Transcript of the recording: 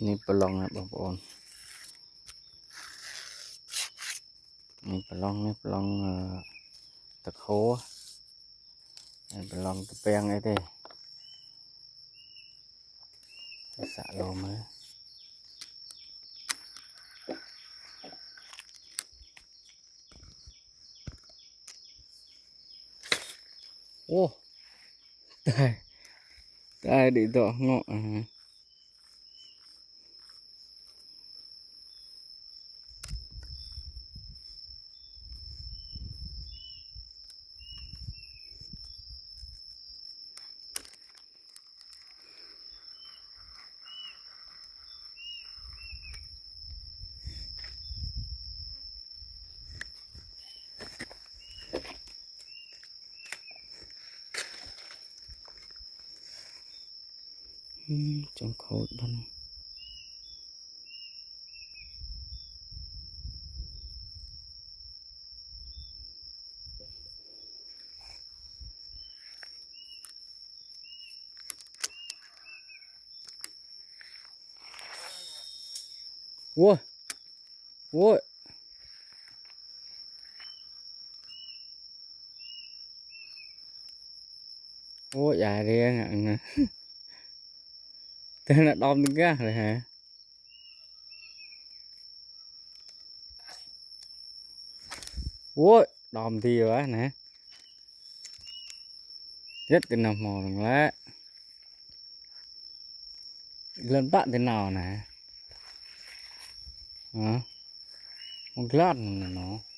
ນີ້ປະລອງນະ ບາງປະໂອນ ນີ້ປະລອງ ນີ້ປະລອງ ເອີ ຕະໂຄ ນີ້ປະລອງຕະແປງໄອ້ເດ້ ສະໂລມື. ໂອ້ ຕາຍ ຕາຍເດ ດອກເງາະ ອາ. ອືມ ຈົງໂຄດບັດນີ້ ໂອ້ຍ ໂອ້ຍ ໂອ້ຍ ຢ່າເດ້ ອັນນັ້ນ ແຕ່ນະດອມນີ້ກະເລີຍຫາ. ໂອ້ຍ ດອມດີວະນະ ເຮັດແຕ່ນຳໝໍນັ້ນແຫຼະ ເລື່ອນປະແຕ່ນາວນະ ຮະ ມັນກະລາດນັ້ນນະເນາະ.